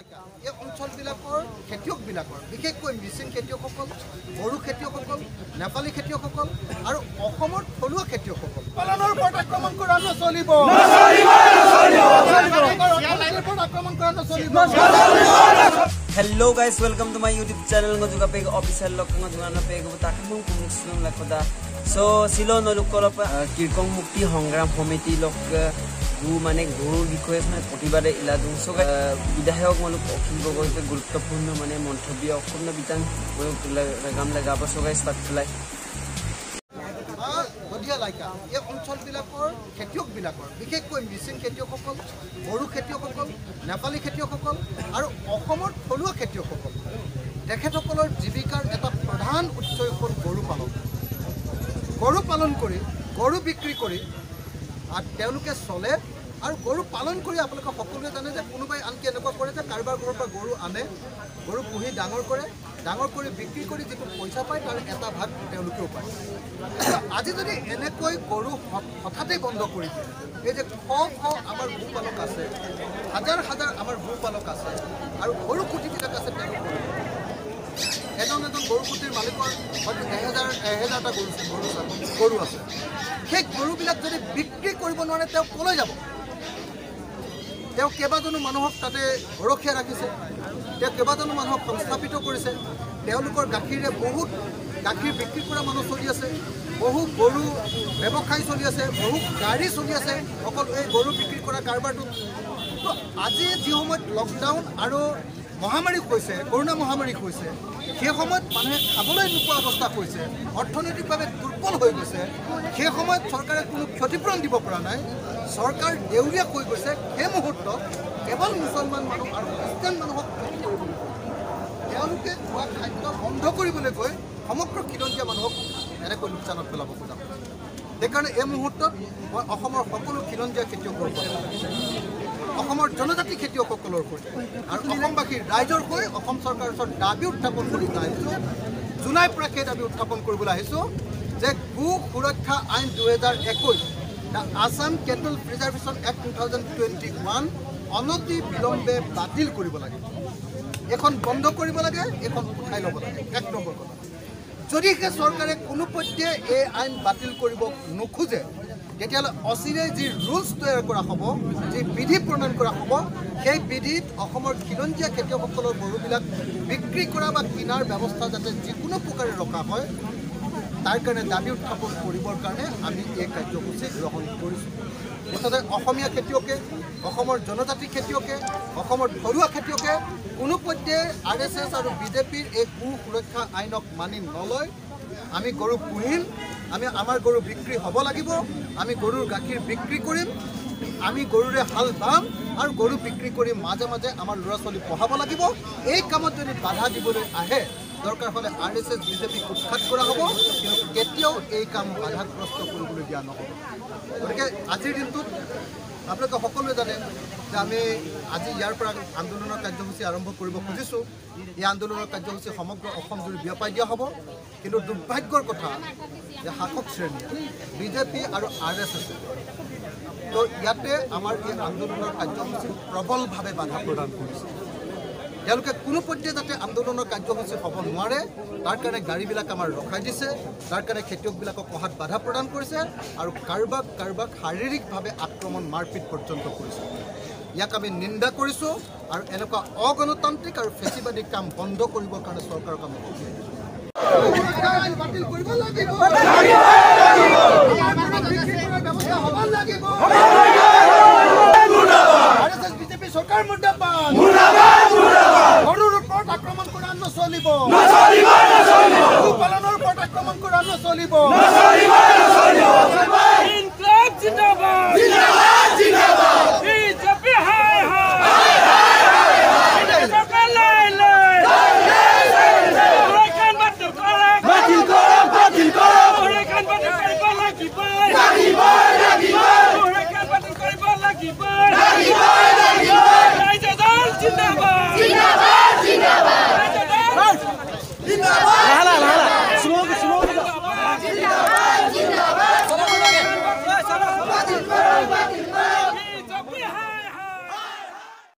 এই অঞ্চলবিলাকৰ খেতিয়কবিলাকৰ বিশেষকৈ মিচিং খেতিয়কসকল, বড়ো খেতিয়কসকল, নেপালী খেতিয়কসকল আৰু অসমৰ থলুৱা খেতিয়কসকল পালনৰ ওপৰত আক্ৰমণ কৰা নচলিব, আক্ৰমণ কৰা নচলিব। Hello guys, welcome to my YouTube channel ngojuga peg official lok ngojuga na peg takmung kumuk lakoda. So silo no lukolop Kirkong Mukti Hongram Homiti lok গু মানে গৰুৰ বিষয়ে মানে প্ৰতিবাদে ইলাদু। সো বিধায়ক মলুক অখিল গগৈ গুৰুত্বপূৰ্ণ মানে মন্তব্য অসম্য বিতান গাম লাগাব। সো গাইস তাক লাইকা এই অঞ্চলবিলাকৰ খেতিয়কবিলাকৰ বিশেষকৈ মিচিং খেতিয়কসকল, বড়ো খেতিয়কসকল, নেপালী খেতিয়কসকল আৰু অসমৰ থলুৱা খেতিয়কসকল তেখেতসকলৰ জীৱিকাৰ এটা প্ৰধান উৎসই হ'ল গৰু পালন। গৰু পালন কৰি গৰু বিক্ৰী কৰি আৰু তেওঁলোকে চলে। আৰু গৰু পালন কৰি আপোনালোকে সকলোৱে জানে যে কোনোবাই আনকি এনেকুৱা কৰে যে কাৰোবাৰ ঘৰৰ পৰা গৰু আনে, গৰু পুহি ডাঙৰ কৰে, ডাঙৰ কৰি বিক্ৰী কৰি যিটো পইচা পায় তাৰ এটা ভাগ তেওঁলোকেও পায়। আজি যদি এনেকৈ গৰু হঠাতেই বন্ধ কৰি দিয়ে, এই যে শ শ আমাৰ গোপালক আছে, হাজাৰ হাজাৰ আমাৰ গোপালক আছে আৰু গৰু খুঁটিবিলাক আছে, তেওঁলোক এজন এজন গৰু খুঁটিৰ মালিকৰ হয়তো এহেজাৰটা গৰু আছে। সেই গৰুবিলাক যদি বিক্ৰী কৰিব নোৱাৰে তেওঁ ক'লৈ যাব? তেওঁ কেইবাজনো মানুহক তাতে গৰখীয়া ৰাখিছে, তেওঁ কেইবাজনো মানুহক সংস্থাপিত কৰিছে, তেওঁলোকৰ গাখীৰে বহুত গাখীৰ বিক্ৰী কৰা মানুহ চলি আছে, বহু গৰু ব্যৱসায় চলি আছে, বহু গাড়ী চলি আছে অকল এই গৰু বিক্ৰী কৰা কাৰবাৰটোত। তো আজি যি সময়ত লকডাউন আৰু মহামাৰী হৈছে, কৰোণা মহামাৰী হৈছে, সেই সময়ত মানুহে খাবলৈ নোপোৱা অৱস্থা হৈছে, অৰ্থনৈতিকভাৱে দুৰ্বল হৈ গৈছে, সেই সময়ত চৰকাৰে কোনো ক্ষতিপূৰণ দিব পৰা নাই, চৰকাৰ দেউলীয়া হৈ গৈছে। সেই মুহূৰ্তত কেৱল মুছলমান মানুহ আৰু খ্ৰীষ্টান মানুহক ক্ষতি কৰিবলৈ গৈ, তেওঁলোকে খোৱা খাদ্য বন্ধ কৰিবলৈ গৈ সমগ্ৰ খিলঞ্জীয়া মানুহক এনেকৈ লোকচানত পেলাব খোজা। সেইকাৰণে এই মুহূৰ্তত মই অসমৰ সকলো খিলঞ্জীয়া খেতিয়কৰ পৰা, অসমৰ জনজাতি খেতিয়কসকলৰ হৈ আৰু অসমবাসীৰ ৰাইজৰ হৈ অসম চৰকাৰৰ ওচৰত দাবী উত্থাপন কৰিবলৈ আহিছোঁ। জুলাইৰ পৰা সেই দাবী উত্থাপন কৰিবলৈ আহিছোঁ যে গো সুৰক্ষা আইন 2021, the Assam cattle preservation act 2021 অনতি বিলম্বে বাতিল কৰিব লাগে, এইখন বন্ধ কৰিব লাগে, এইখন উঠাই ল'ব লাগে। এক নম্বৰ কথা, যদিহে চৰকাৰে কোনোপধ্যে এই আইন বাতিল কৰিব নোখোজে, তেতিয়াহ'লে অচিৰেই যি ৰুলছ তৈয়াৰ কৰা হ'ব, যি বিধি প্ৰণয়ন কৰা হ'ব, সেই বিধিত অসমৰ খিলঞ্জীয়া খেতিয়কসকলৰ গৰুবিলাক বিক্ৰী কৰা বা কিনাৰ ব্যৱস্থা যাতে যিকোনো প্ৰকাৰে ৰখা হয়, তাৰ কাৰণে দাবী উত্থাপন কৰিবৰ কাৰণে আমি এই কাৰ্যসূচী গ্ৰহণ কৰিছোঁ। মুঠতে অসমীয়া খেতিয়কে, অসমৰ জনজাতি খেতিয়কে, অসমৰ থলুৱা খেতিয়কে কোনোপধ্যে RSS আৰু বিজেপিৰ এই গো সুৰক্ষা আইনক মানি নলয়। আমি গৰু পুহিম, আমি আমাৰ গৰু বিক্ৰী হ'ব লাগিব, আমি গৰুৰ গাখীৰ বিক্ৰী কৰিম, আমি গৰুৰে হাল বাম আৰু গৰু বিক্ৰী কৰি মাজে মাজে আমাৰ ল'ৰা ছোৱালী পঢ়াব লাগিব। এই কামত যদি বাধা দিবলৈ আহে, দৰকাৰ হ'লে RSS বিজেপিক উৎখাত কৰা হ'ব, কিন্তু কেতিয়াও এই কাম বাধাগ্ৰস্ত কৰিবলৈ দিয়া নহ'ব। গতিকে আজিৰ দিনটোত আপোনালোকে সকলোৱে জানে যে আমি আজি ইয়াৰ পৰা আন্দোলনৰ কাৰ্যসূচী আৰম্ভ কৰিব খুজিছোঁ। এই আন্দোলনৰ কাৰ্যসূচী সমগ্ৰ অসম জুৰি বিয়পাই দিয়া হ'ব। কিন্তু দুৰ্ভাগ্যৰ কথা যে শাসক শ্ৰেণীয়ে বিজেপি আৰু RSS তো ইয়াতে আমাৰ এই আন্দোলনৰ কাৰ্যসূচী প্ৰবলভাৱে বাধা প্ৰদান কৰিছে। তেওঁলোকে কোনো পৰ্যায়ে যাতে আন্দোলনৰ কাৰ্যসূচী হ'ব নোৱাৰে তাৰ কাৰণে গাড়ীবিলাক আমাৰ ৰখাই দিছে, তাৰ কাৰণে খেতিয়কবিলাকক অহাত বাধা প্ৰদান কৰিছে আৰু কাৰোবাক কাৰোবাক শাৰীৰিকভাৱে আক্ৰমণ মাৰপিট পৰ্যন্ত কৰিছে। ইয়াক আমি নিন্দা কৰিছোঁ আৰু এনেকুৱা অগণতান্ত্ৰিক আৰু ফেচিবাদী কাম বন্ধ কৰিবৰ কাৰণে চৰকাৰক আমি বাতিল কৰিব লাগিব। বিজেপি চৰকাৰ মুৰ্দাবাদ, গৰুৰ ওপৰত আক্ৰমণ কৰা নচলিব, গৰু পালনৰ ওপৰত আক্ৰমণ কৰা নচলিব।